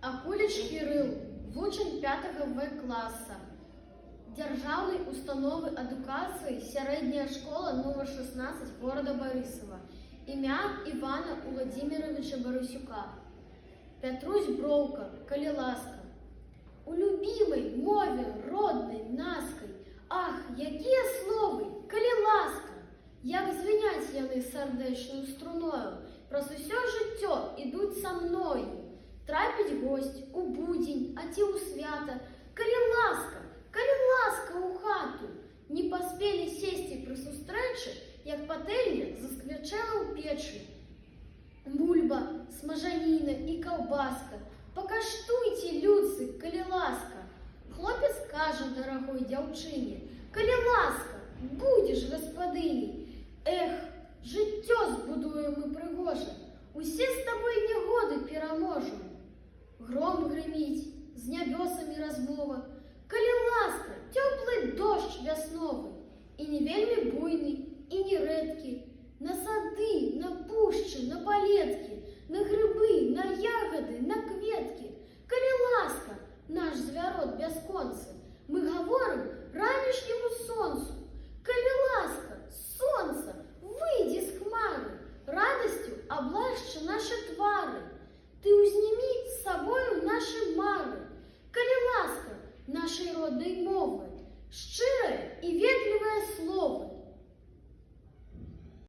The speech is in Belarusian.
Акуліч Кірыл, вучань 5 В класа Дзяржаўнай установы адукацыі «Сярэдняя школа нумар 16 горада Барысава імя Івана Уладзіміравіча Барысюка. Пятрусь Броўка, «Калі ласка». У любімай мове роднай наскай, ах, якія словы, калі ласка! Як звіняць яны сардэчнаю струною, праз усё жыццё ідуць са мною. Трапіць госць у будзень, а ці ў свята, калі ласка, калі ласка ў хату. Не паспелі сесці пры сустрэчы, як патэльня засквірчэла ў печы. Бульба, смажаніна і каўбаска. Пакаштуйце, людцы, калі ласка. Хлопец кажа дарагой дзяўчыне: «Калі ласка, будзеш гаспадыняй». Эх, жыццё збудуем мы прыгожа, усе з табой нягоды пераможам. Гром грыміць, з нябёсамі размова. Калі ласка, цёплы дождж вясновы, і не вельмі буйны, і не рэдкі, на сады, на пушчы, на палеткі, на грыбы, на ягады, на кветкі. Калі ласка, наш звярот бясконцы, мы гаворым ранішняму сонцу. Калі ласка, сонца, выйдзі з хмары, радасцю аблашчы нашы твары. Ты ўзнімі з сабою нашы мары. Калі ласка, нашай роднай мовы, шчыра